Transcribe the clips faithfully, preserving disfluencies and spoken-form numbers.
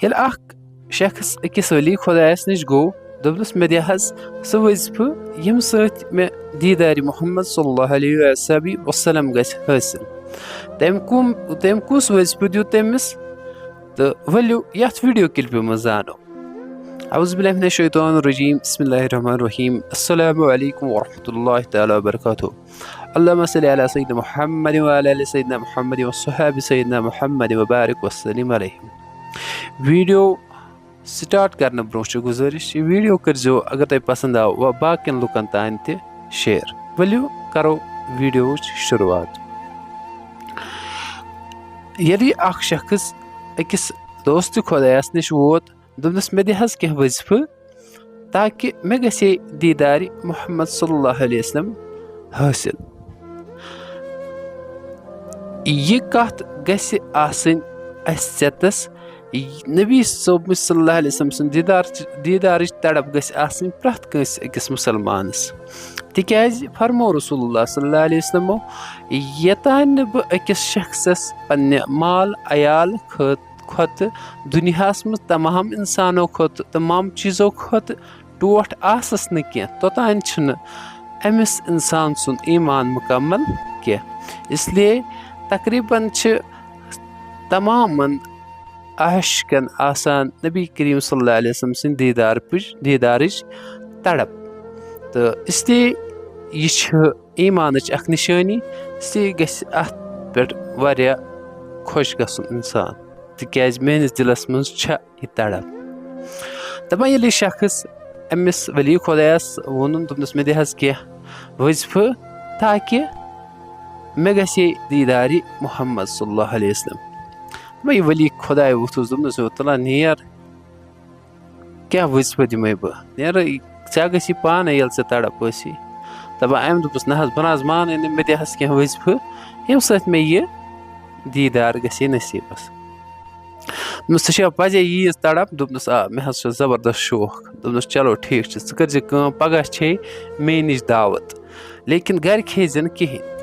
ییٚلہِ اکھ شخص أکِس ولی خۄدایس نِش گوٚو، دوٚپنَس، "مےٚ دِ حظ سُہ وظیفہٕ، ییٚمہِ سۭتۍ مےٚ دیٖدارِ محمد صلی اللہ علیہ وسلم گژھِ حٲصِل۔" تٔمۍ کُم تٔمۍ کُس وظیفہٕ دیُت تٔمِس؟ تہٕ ؤلِو یَتھ ویڈیو کلپہِ منٛز زانو۔ اعوذ باللہ من الشیطان الرجیم، بسم اللہ الرحمن الرحیم، السلام علیکم ورحمۃ اللہ تعالیٰ وبرکاتہ۔ اللہم صلی علی سیدنا محمد وعلی آل سیدنا محمد وصحاب سیدنا محمد وبارک وسلم علیہم۔ ویڈیو سٹارٹ کرنہٕ برونٛہہ چھِ گُزٲرِش، یہِ ویڈیو کٔرزیو اگر تۄہہِ پسند آو و باقین لُکن تام تہِ شیئر۔ ؤلِو کرو ویڈیوچ شروعات۔ ییٚلہِ اکھ شخص أکِس دوست خۄدایس نِش ووت، دوٚپنَس، "مےٚ دِ حظ کینٛہہ وظیفہٕ تاکہِ مےٚ گژھِ ہے دیٖدارِ محمد صلی اللہ علیہ وسلم حٲصِل۔" یہِ کَتھ گژھِ آسٕنۍ اَسہِ ژٮ۪تَس۔ نبی صٲبمٕتۍ صلی اللہ علیہ وسلم سٕنٛز دیٖدار دیٖدارٕچ تڑپ گژھِ آسٕنۍ پرٛٮ۪تھ کٲنٛسہِ أکِس مُسلمانَس، تِکیٛازِ فرموو رسول اللہ صلی اللہ علیہ وسلمو، "یوٚتانۍ نہٕ بہٕ أکِس شخصَس پننہِ مال عیال خٲط کھۄتہٕ، دُنیاہَس منٛز تمام اِنسانو کھۄتہٕ، تمام چیٖزو کھۄتہٕ ٹوٹھ آسَس نہٕ کینٛہہ، توٚتانۍ چھُنہٕ أمِس اِنسان سُنٛد ایٖمان مُکمل کینٛہہ۔" اس لیے تقریباً چھِ تمامَن عاشقَن آسان نبی کریم صلی اللہ علیہ وسلم سٕنٛدِ دیٖدار پٕچ-، دیٖدارٕچ تڑپ۔ تہٕ اس لیے یہِ چھِ ایٖمانٕچ اکھ نِشٲنی، اس لیے گژھِ اَتھ پٮ۪ٹھ واریاہ خۄش گژھُن اِنسان، تِکیٛازِ میٲنِس دِلَس منٛز چھےٚ یہِ تڑپ۔ دَپان ییٚلہِ یہِ شخص أمِس ولی خۄدایَس ووٚنُن، دوٚپنَس، "مےٚ دِ حظ کینٛہہ وظیفہٕ تاکہِ مےٚ گژھِ ہے دیٖدارِ محمد صلی اللہ علیہ وسلم۔" دَپان یہِ ولی خۄداے ووٚتھُس، دوٚپنَس، "یوٚت تُلان نیر، کیٛاہ وظیفہٕ دِمَے بہٕ؟ نیر، ژےٚ گژھی پانَے ییٚلہِ ژےٚ تڑپ ٲسی۔" دَپان أمۍ دوٚپُس، "نہ حظ، بہٕ نہ حظ مانَے نہٕ، مےٚ دِ حظ کینٛہہ وظیفہٕ، ییٚمہِ سۭتۍ مےٚ یہِ دیٖدار گژھِ ہے نصیٖبَس۔" دوٚپنَس، "ژےٚ چھےٚ پَزے ییٖژ تڑپ؟" دوٚپنَس، "آ، مےٚ حظ چھُ زبردست شوق۔" دوٚپنَس، "چلو ٹھیٖک چھُ، ژٕ کٔرۍ زِ کٲم، پگاہ چھے مے نِش دعوت، لیکن گرِ کھیٚیہِ زِ نہٕ کِہیٖنۍ۔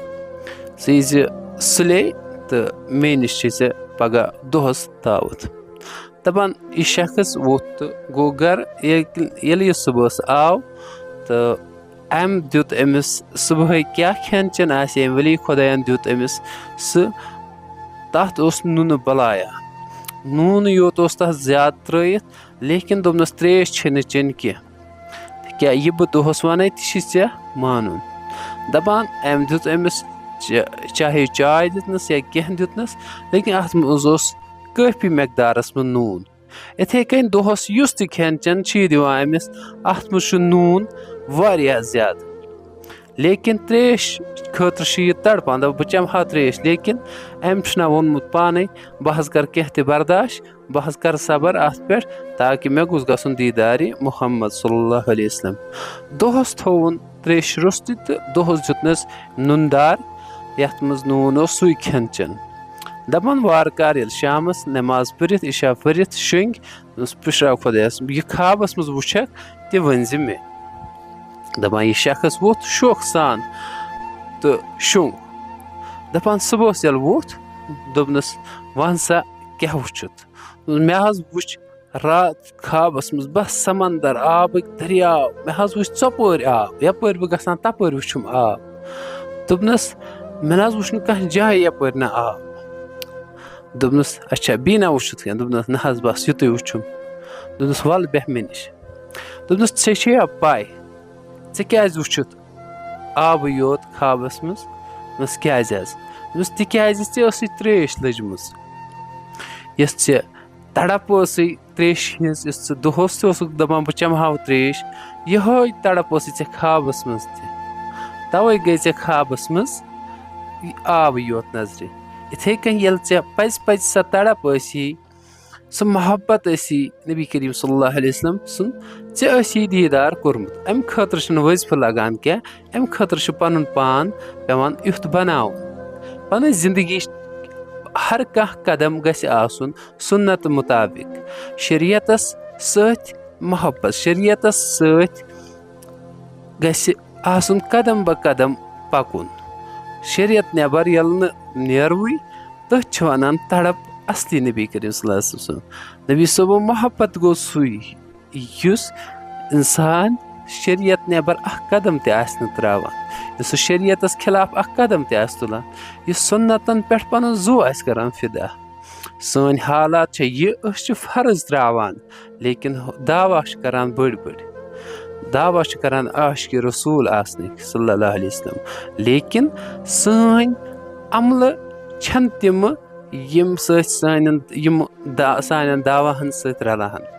ژٕ یی زِ سُلے تہٕ مے نِش چھے ژےٚ پگاہ دۄہَس دعوت۔" دَپان یہِ شخص ووٚتھ تہٕ گوٚو گرٕ۔ ییٚلہِ ییٚلہِ یہِ صُبحَس آو تہٕ أمۍ دیُت أمِس صُبحٲے کیٛاہ کھٮ۪ن چٮ۪ن آسہِ أمۍ ولی خۄدایَن دیُت أمِس سُہ، تَتھ اوس نُنہٕ بَلایا۔ نوٗنہٕ یوت اوس تَتھ زیادٕ ترٛٲیِتھ، لیکن دوٚپنَس، "ترٛیش چھے نہٕ چیٚنۍ کینٛہہ۔ کیٛاہ یہِ بہٕ دۄہَس وَنَے، تہِ چھِ ژےٚ مانُن۔" دَپان أمۍ دیُت أمِس چا-، چاہے چاے دیُتنَس یا کینٛہہ دیُتنَس، لیکن اَتھ منٛز اوس کٲفی مقدارَس منٛز نوٗن۔ یِتھَے کٔنۍ دۄہَس یُس تہِ کھٮ۪ن چٮ۪ن چھِ یہِ دِوان أمِس، اَتھ منٛز چھُ نوٗن واریاہ زیادٕ۔ لیکن ترٛیش خٲطرٕ چھُ یہِ تڑپان، دَپان، "بہٕ چٮ۪مہٕ ہا ترٛیش۔" لیکن أمۍ چھُنہ ووٚنمُت پانَے، "بہٕ حظ کَرٕ کینٛہہ تہِ برداش، بہٕ حظ کَرٕ صبر اَتھ پٮ۪ٹھ، تاکہِ مےٚ گوٚژھ گژھُن دیٖدارِ محمد صلی اللہ علیہ وسلم۔" دۄہَس تھووُن ترٛیش روٚستُے تہٕ دۄہَس دیُتنَس نُن دار، یَتھ منٛز نوٗن اوس، سُے کھٮ۪ن چٮ۪ن۔ دَپان وارٕ کارٕ ییٚلہِ شامَس نٮ۪ماز پٔرِتھ، عشاء پٔرِتھ شۄنٛگۍ، دوٚپنَس، "پُشراو خۄدایَس، یہِ خوابَس منٛز وٕچھَکھ، تہِ ؤنۍ زِ مےٚ۔" دَپان یہِ شخص ووٚتھ شوقہٕ سان تہٕ شوٚنٛگ۔ دَپان صُبحَس ییٚلہِ ووٚتھ، دوٚپنَس، "وَن سا کیٛاہ وٕچھُتھ؟" "مےٚ حظ وٕچھ راتھ خوابَس منٛز بَس سمندر، آبٕکۍ دٔریاو، مےٚ حظ وٕچھ ژۄپٲرۍ آب، یَپٲرۍ بہٕ گژھان تَپٲرۍ وٕچھُم آب۔" دوٚپنَس، "مےٚ نہ حظ وٕچھ نہٕ کانٛہہ جاے یَپٲرۍ نہٕ آب۔" دوٚپنَس، "اچھا، بیٚیہِ نہ وٕچھُتھ کینٛہہ؟" دوٚپنَس، "نہ حظ، بَس یُتُے وٕچھُم۔" دوٚپنَس، "وَلہٕ بیٚہہ مےٚ نِش۔" دوٚپنَس، "ژےٚ چھے یا پَے ژےٚ کیٛازِ وٕچھُتھ آبٕے یوت خوابَس منٛز؟" دوٚپنَس، "کیٛازِ حظ؟" دوٚپنَس، "تِکیٛازِ ژےٚ ٲسٕے ترٛیش لٔجمٕژ، یۄس ژےٚ تڑپ ٲسٕے ترٛیشہِ ہِنٛز، یُس ژٕ دۄہَس تہِ اوسُکھ دَپان، 'بہٕ چَمہٕ ہاو ترٛیش'، یِہوٚے تڑپ ٲسٕے ژےٚ خوابَس منٛز تہِ۔ تَوَے گٔے ژےٚ خوابَس منٛز یہِ آبٕے یوت نظرِ۔ یِتھَے کٔنۍ ییٚلہِ ژےٚ پَزِ پَزِ سۄ تڑپ ٲسی، سُہ محبت ٲسی نبی کریم صلی اللہ علیہ وسلم سُنٛد، ژےٚ ٲسی دیٖدار کوٚرمُت۔ اَمہِ خٲطرٕ چھُنہٕ وظیفہٕ لَگان کینٛہہ، اَمہِ خٲطرٕ چھُ پَنُن پان پٮ۪وان یُتھ بَناوُن۔ پَنٕنۍ زِندگی ہر کانٛہہ قدم گژھِ آسُن سُنت مُطابِق، شریعتس سۭتۍ محبت، شریعتس سۭتۍ گژھِ آسُن قدم بہ قدم پکُن۔ شریعت نٮ۪بر ییٚلہِ نہٕ نیروٕے، تٔتھۍ چھِ ونان تڑپ اصلی نبی کریم صلی اللہ علیہ وسلم۔ نبی صٲبُن محبت گوٚو سُے، یُس انسان شریعت نٮ۪بر اکھ قدم تہِ آسہِ نہٕ تراوان، یُس سُہ شریعتس خلاف اکھ قدم تہِ آسہِ تُلان، یُس سُنتن پٮ۪ٹھ پنُن زُو آسہِ کران فدا۔ سٲنۍ حالات چھِ یہِ، أسۍ چھِ فرض تراوان، لیکن دعویٰ چھِ کران بٔڑۍ بٔڑۍ، دعویٰ چھِ کران عاشق رسول آسنٕکۍ صلی اللہ علیہ وسلم، لیکن سٲنۍ عملہٕ چھَنہٕ تِمہٕ، یِم سۭتۍ سانٮ۪ن، یِم دا-، سانٮ۪ن دعواہن سۭتۍ رلہٕ ہن۔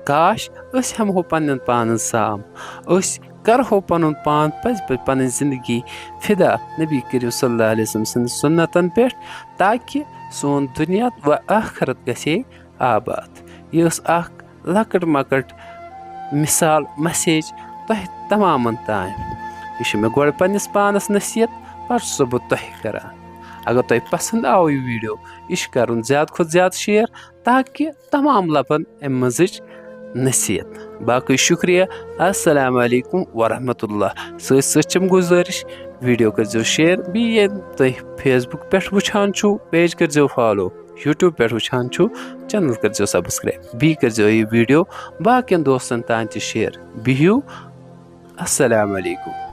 کاش، أسۍ ہٮ۪مہو پننٮ۪ن پانن سام، أسۍ کرہو پنُن پان پزۍ پٲٹھۍ پنٕنۍ زندگی فدا نبی کریم صلی اللہ علیہ وسلم سٕنٛدِ سُنتن پٮ۪ٹھ، تاکہِ سون دُنیا و ٲخرت گژھِ ہے آباد۔ یہِ ٲس اکھ لۄکٕٹ مۄکٕٹ مثال، message تۄہہِ تمامن تام۔ یہِ چھِ مےٚ گۄڈٕ پننِس پانس نصیحت، پتہٕ چھُسو بہٕ تۄہہِ کران۔ اگر تۄہہِ پسند آو یہِ video، یہِ چھُ کرُن زیادٕ کھۄتہٕ زیادٕ share، تاکہِ تمام لبن امہِ منٛزٕچ نصیحت۔ باقٕے شکریہ۔ السلام علیکم ورحمۃ اللہ۔ سۭتۍ سۭتۍ چھم گزٲرش، video کٔرزیو share، بیٚیہِ ییٚلہِ تُہۍ Facebook پٮ۪ٹھ وٕچھان چھِو، page کٔرزیو follow، YouTube پٮ۪ٹھ وٕچھان چھِو، channel کٔرزیو subscribe، بیٚیہِ کٔرزیو یہِ video باقین دوستن تام تہِ share۔ بِہِو، السلام علیکم۔